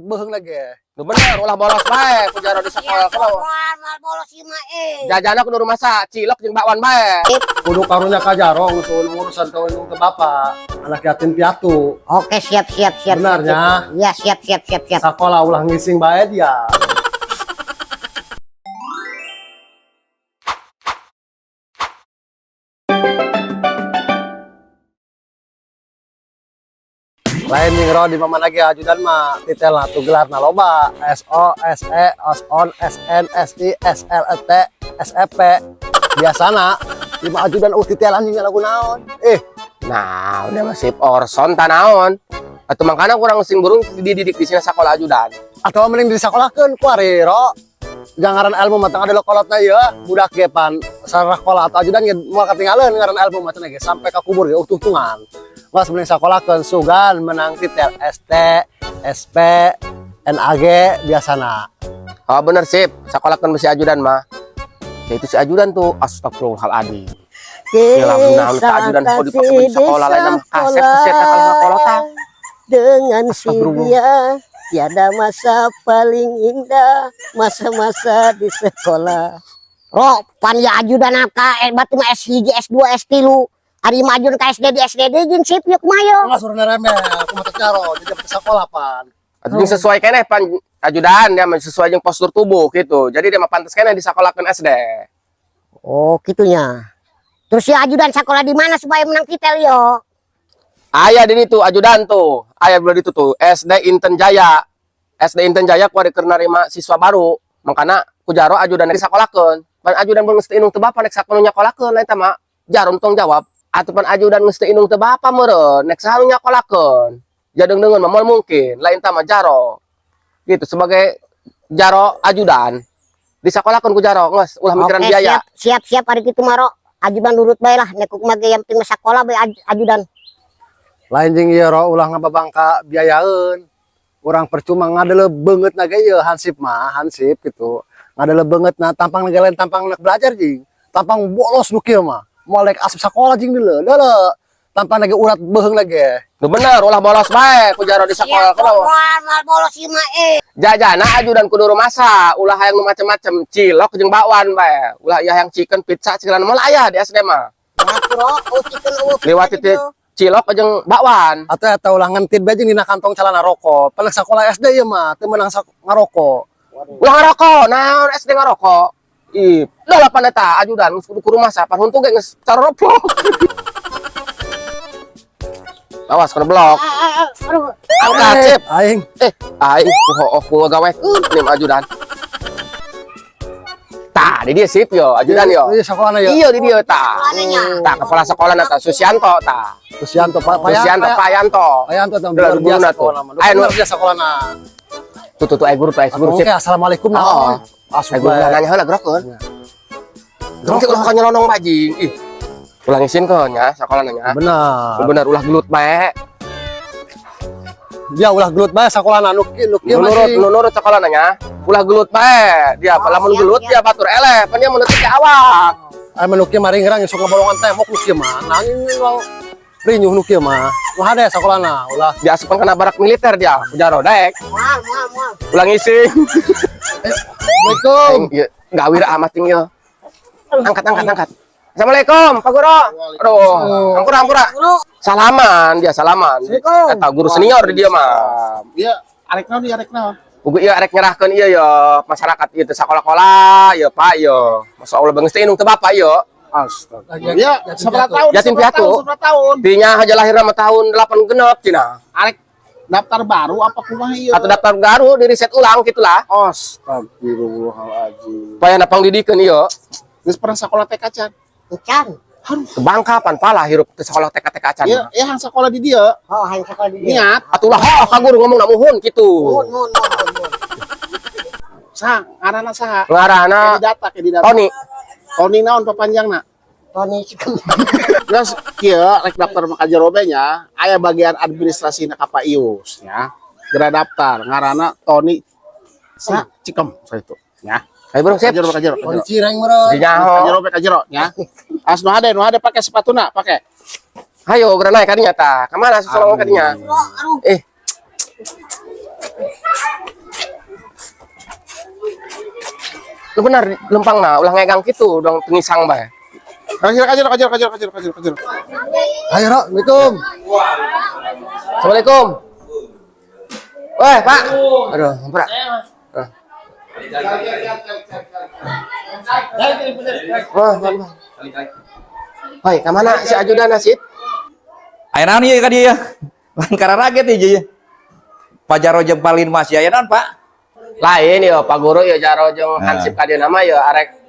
beuheung lagi. Nu bener ulah bolos bae ku jaro di sekolah kalau. Moal moal bolos ieu mah eh. Jajana kudu rumasa cilok jeung bakwan bae. Kudu karunya ka Jaro ngusul urusan kawin ke bapak, anak yatim piatu. Oke, siap siap siap. Benarnya. Iya, siap siap siap siap. Sekolah ulah ngising bae dia. Lain nih di mama lagi ajudan mah titel lah tuh gelar na loba S O S E S O S N S I S L E T S E P biasana di mah ajudan titel anjing lagu naon Nah, udah masih orson tanaon. Atau makanya kurang sing burung dididik di sini sekolah ajudan. Atau mending disekolahkeun ku ari ro jangaran ilmu mah teu ada kolotna ieu budak ge pan sarakola atau ajudan ge moal katinggalan ngaran ilmu mah cenah ge sampai ka kubur ge utuh-utungan. Mas mending sekolahkeun sugan menang titel ST, SP, NAG biasana. Oh bener sip, sekolahkan si ajudan mah. Ya itu si ajudan tuh, astagfirullahaladzim. Ya lamun naon ka ajudan kok dipakai baju sekolah lain mah kasep keset kalau ngakolota. Dengan si Astagfirullah. dia tiada masa paling indah masa-masa di sekolah. Ro, pan ya ajudan ka batu mah S1, S2, S3. Ari mah ajudan ka SD di SD jeung sip yuk kumaha yo. Enggak suruh remeh, aku mah teu caro, jadi sekolah pan. Atuh jeung sesuai keneh pan ajudan dia mah sesuai jeung postur tubuh gitu. Jadi dia mah pantes keneh disekolahkeun SD. Oh, gitunya. Terus ya ajudan sekolah di mana supaya menang titel yo? Aya di ditu ajudan tuh. Aya di ditu tuh SD Inten Jaya. SD Inten Jaya ku ari keur narima siswa baru. Makana ku jaro ajudan disakolahkeun. Pan ajudan geus teu indung teu bapa nek sakola nyakolakeun lain tah mah jaro tong jawab. Atuh pan ajudan geus teu indung teu bapa meureun nek saha nu nyakolakeun. Jadeung-deungeun mah moal mungkin lain tah mah jaro. Gitu sebagai jaro ajudan disakolahkeun ku jaro geus ulah mikiran Oke, biaya. siap siap siap ari kitu mah ro. Ajudan nurut bae lah nek kumaha ge yang penting mah sakola bae ajudan. Lain jeung ieu ro ulah ngababangka biayaeun. Urang percuma ngadele beungeut na ge ieu hansip mah, hansip gitu. Ngadele beungeut na tampang ge lain tampang nek belajar jing. Tampang bolos nu kieu mah. Moal rek asup sakola jing deuleu. Deuleu. Tampang lagi urat beuheung lagi. Nu bener ulah bolos bae ku jaro di sekolah kalau moal moal bolos ieu mah eh. Jajana ajudan kudu rumasa, ulah hayang nu macem-macem, cilok jeung bakwan bae. Ulah ieu hayang chicken pizza segala moal aya di SD mah. Nah, ro, oh chicken eueuh. Lewat titik cilok jeung bakwan. Atau eta ulah ngentit bae jeung dina kantong celana rokok. Pan sakola SD ieu mah teu meunang ngarokok. Ulah ngarokok, naon SD ngarokok. Ih, dalapan eta ajudan geus kudu ku rumasa, pan huntu ge geus caroropok. Awas kena blok. Aduh. Angkat sip. Aing Aing ku hooh ku ngagawekeun nih ajudan. Tah, di dia sip yo, ajudan yo. Iya sakolana yo. Iya di dia tah. Sekolahnya. Tah kepala sekolah na tah Susianto tah. Susianto Pak Susianto Pak Yanto. Pak Yanto tah Udah, luar biasa guruna tuh. sekolah mah. Ayo, Luar biasa sekolahna. Tuh tuh tuh aya guru tuh aya guru Oke, sip. assalamualaikum Oh. naon. Asup Aya guru bae. nanya heula gerokeun. Gerokeun ulah ka nyelonong bajing. Ih. Ulah ngisinkeun nya sakola nya. Benar. Bener ulah gelut bae. Dia ulah gelut bae sakolana nu kieu nu kieu Nu nurut masih. nu nurut sakola nya. Ulah gelut bae. Dia Oh, lamun siap, gelut siap. dia batur eleh, pan dia menutup ke awak. Aya mah nu kieu maringrang sok ngabolongan tembok nu kieu mah. Nanging uang rinyuh nu kieu mah. Nu hade sakolana ulah. Diasupkan kana barak militer dia. Jaro daek. Moal moal moal. Ulah ngising. Assalamualaikum. Aing ieu gawir amat ting ieu. Angkat angkat angkat. Assalamualaikum Pak Guru. Aduh, ampura ampura. Guru. Salaman dia salaman. Assalamualaikum. Eta guru senior di dia mah. Iya, arek naon ieu arek naon? Pugu ieu arek nyerahkeun ieu yo masyarakat ieu teh sakola-kola ieu Pak ieu. Masya Allah geus teh indung teu bapak ieu. Astaga. Lagi- Iya, yatim seberapa piatu. tahun? Yatim Seberapa piatu. tahun? Seberapa tahun? Dinya aja lahir mah tahun 8 genep cina. Arek daftar baru apa kumaha ieu? Atau daftar baru di reset ulang gitulah. Astagfirullahaladzim. Payah pangdidikeun ieu. Geus pernah sekolah TK can? Encan. Bangka pan pala hirup teh sekolah TK TK acan. Iya, iya hang sekolah di dieu. Oh, hayang sekolah di dieu. Niat, Atulah oh ka guru ngomong muhun kitu. Muhun muhun muhun muhun. saha ngaranna saha? Ngaranna Kayak didata, kayak didata. Tony. Tony naon papanjangna? Tony Cikem. Geus kieu rek daftar mah ka jero be nya, aya bagian administrasi na ka Pak Ius nya. Geura daftar ngaranna Tony sa Cikem sa itu nya. Ayo bro, sip. Ka jero ka jero. ka Tony jero. Cireng meureun. Di nyaho. Ka jero be ka jero nya. As nu hade nu hade pake sepatuna, pake. Hayo geura naik kadinya tah. Ka mana susulong kadinya? Aduh. Eh. Nu bener lempangna, ulah ngegang kitu dong, tengisang bae. Kajero, kajero, kajero, kajero, kajero, kajero, kajero. Ayo, Ro, Assalamualaikum. Assalamualaikum. Weh, Pak. Aduh, hampura. Ah. Wah, wah, wah. Hoi, ka mana si ajudan Nasib? Aya naon ieu ka dieu? Lain kararaget ieu ieu. Pak Jaro jeung Palin masih aya naon, Pak? Lain ya, Pak Guru ya, Jaro jeung Nah. Hansip ka dieu nama ya arek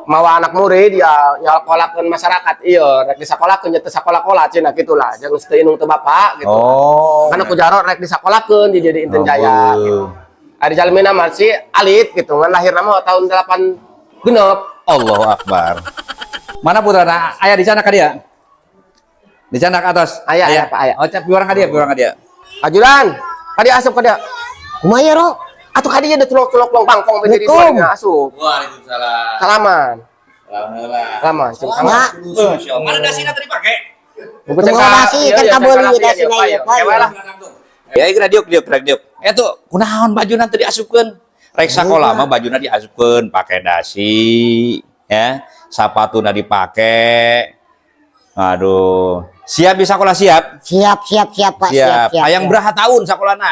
mawa anak murid ya, nyakolakeun masyarakat iya, rek disakolakeun nya teu sakola-kola cenah kitu lah, jeung teu indung teu bapak gitu. Oh. Karena ku Jaro rek disakolakeun di jadi Inten Jaya gitu. Ari jalmina masih alit gitu, ngan lahir nama tahun 8 genep. Allahu Akbar. Mana putrana? Aya di sana ka dia? Di sana ke atas. Aya, aya, Pak, aya. Oh, cap piurang ka dia, piurang ka dia. Ajudan, ka dia asup ka dia. Kumaha ya, Ro? Atuh ka dia tulok-tulok long bangkong berdiri di Assalamualaikum. luar asup. Waalaikumsalam. Salaman. Salaman, cing Mak. Mana dasina tadi pake? Buku Tunggu dasi, kan kabeuli dasina ieu, Pak. lah. Ya, geura diuk diuk geura diuk. Eta kunaon bajuna teu diasupkeun? Rek sakola mah bajuna diasupkeun, pake dasi, ya. Sapatuna dipake. Aduh, siap di sekolah siap? Siap, siap, siap, Pak. Siap, Siap. siap. Hayang Siap. beraha tahun sakolana?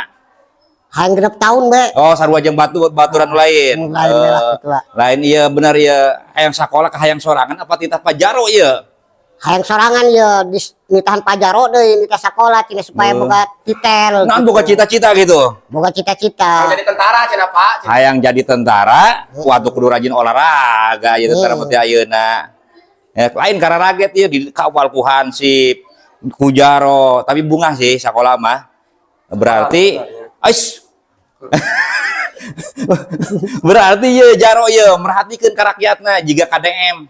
Hayang 6 tahun be. Oh, sarua jeung batu baturan nu lain. Nu lain we lah, Eh, gitu lah. Lain iya benar ya, hayang sakola ka hayang sorangan apa titah Pak Jaro ieu? Hayang sorangan ya, di nitahan Pak Jaro deui, nitah sakola cenah supaya boga titel. Naon gitu. boga cita-cita gitu. Boga cita-cita. Jadi tentara cenah, Pak. Hayang jadi tentara, waktu kudu rajin olahraga ya tentara mah teh ayeuna. Ya, lain karena raget ieu dikawal ku Hansip, ku Jaro, tapi bungah sih sakola mah. Berarti ais berarti ye Jaro ye merhatikeun ka rakyatna jiga KDM.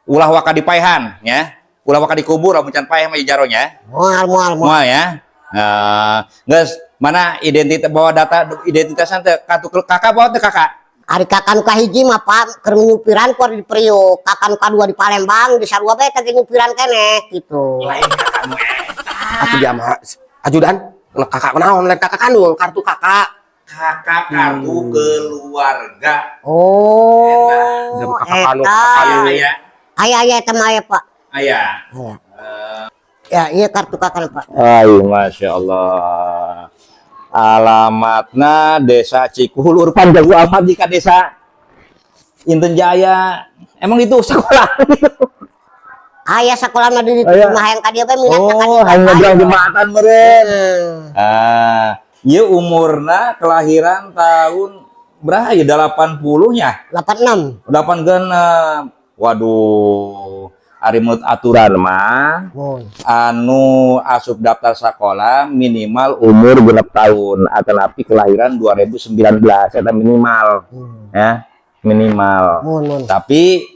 Ulah waka dipaehan ya. Ulah waka dikubur lamun can paeh mah ieu Jaro nya. Moal, moal, moal. Moal ya. Nah, geus mana identitas, bawa data identitasnya teh, kartu kakak bawa teh kakak. Ari kakak nu kahiji mah, Pak, keur nyupiran ku di Priok, kakak nu kadua di Palembang, di sarua bae teh nyupiran keneh gitu. Lain kakak nu eta. Atuh dia mah ajudan, kakak naon, lain kakak kandung, kartu kakak. Kakak kartu keluarga. Oh, Jam kakak kandung, eta. kakak kandung. Aya. Aya, aya eta mah aya, Pak. Aya. Aya. Ya, iya kartu kakak, Pak. Ay, Masya Allah. Alamatna Desa Cikulur, panjang amat jika Desa Inten Jaya. Emang itu sekolah? Aya sekolah mah di ditu Aya. mah hayang ka dieu bae minat ka Oh, dieu. hanya nyebrang jembatan meren. Hmm. Ah, ieu umurna kelahiran tahun berapa ya? 80 nya? 86. 8 genep. Waduh, ari menurut aturan mah Mun. anu asup daftar sekolah minimal umur 6 tahun atau napi kelahiran 2019 eta minimal ya, minimal. Mun, mun. Tapi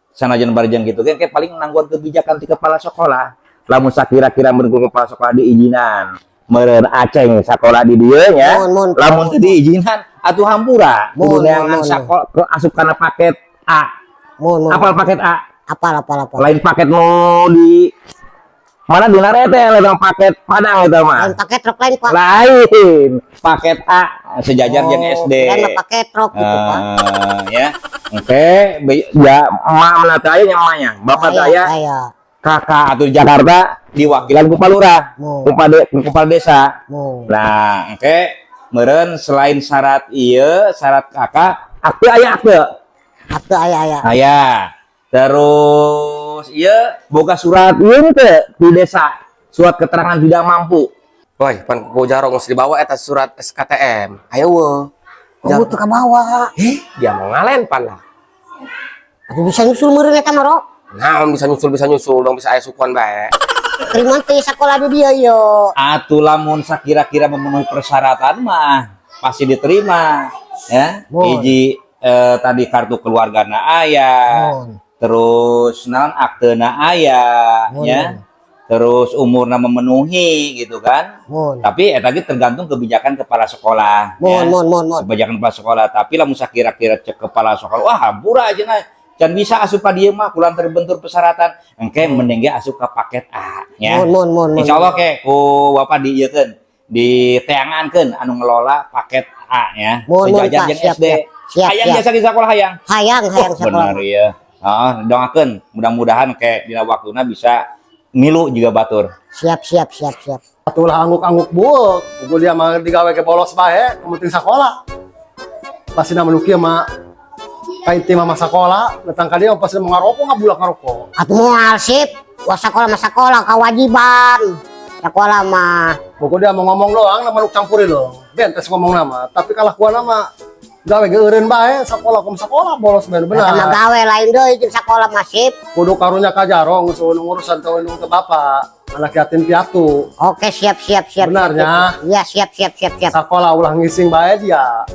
sanajan barjang gitu kan kayak paling nangguan kebijakan ti kepala sekolah, lamun sakira-kira mun ku kepala sekolah diizinan meureun aceng sekolah di dieu nya. Mun, mun. Lamun teu diizinan atuh hampura, Mun, kudu mun, neangan mun. sakola ke asup kana paket A. Mun, mun. Apal paket A? Apal, apal, apal. Lain paket mau di mana di Narete, lain paket Padang itu mah. Lain paket truk lain, Pak. Lain paket A sejajar jeung Oh, SD. kirain mah paket truk gitu, Pak. Eh, ya oke. Ya emak mana teh aya nya emaknya bapak teh aya. Aya. Kakak atau di Jakarta diwakilan ku Pak Lurah, Mun. ku kepala desa. Mun. Nah, oke, meureun selain syarat ieu, syarat kakak, akte aya, akte? Akte aya, aya. Aya. Terus iya boga surat ieu teh di desa, surat keterangan tidak mampu? Woi, pan ku Jaro geus dibawa eta surat SKTM. Ayo we. Oh, teu kabawa. Eh, dia mau ngalen pan lah. Atuh bisa nyusul meureun eta mah, Ro. Nah, bisa nyusul, bisa nyusul dong, bisa aya sukuan bae. Terima teh sekolah di dia yo. Atuh lamun sakira-kira memenuhi persyaratan mah pasti diterima ya. Mun. Hiji tadi kartu keluarga na aya. Mun. Terus naon, akte na aya. Mun. Ya, terus umurna memenuhi gitu kan. Mun. Tapi eta ge tergantung kebijakan kepala sekolah Mun, ya. mun, mun, mun. Kebijakan kepala sekolah, tapi lamun sakira-kira cek kepala sekolah, wah, hampura aja nah can bisa asup ka dieu mah kulan terbentur persyaratan, engke mending ge asup ka paket A ya. Mun, mun, mun, mun. Insya Allah ke ku bapak diieukeun, diteangankeun anu ngelola paket A ya, Mun, mun, sejajar Pak. jeung Siap, SD. siap. Siap, Hayang siap. Biasa di sekolah hayang. Hayang, hayang Oh, sekolah. bener ya. Ah, doakeun mudah-mudahan kayak dina waktuna bisa milu juga batur. Siap, siap, siap, siap. Atulah angguk-angguk buuk, pukul dia mah digawe ke bolos bae, penting sekolah. Pasti nama nu kieu mah kain mah sekolah, datang ka dia pasti mau ngarokok, ngabulak ngarokok. Atuh moal sip. Wah, sekolah mah sekolah kewajiban. Sekolah mah. Pokoknya dia mau ngomong doang, nama lu campuri loh. Bentes ngomong nama, tapi kalakuan nama gawe geureun bae, sekolah kum sekolah bolos bae Eta mah benar. Gawe lain deui jeung sekolah mah, sip. Kudu karunya ka Jaro geus ngurusan teu ke bapak, anak yatim piatu. Oke, siap, siap, siap. Benarnya. Iya, siap, siap, siap, siap. Sekolah ulah ngising bae dia.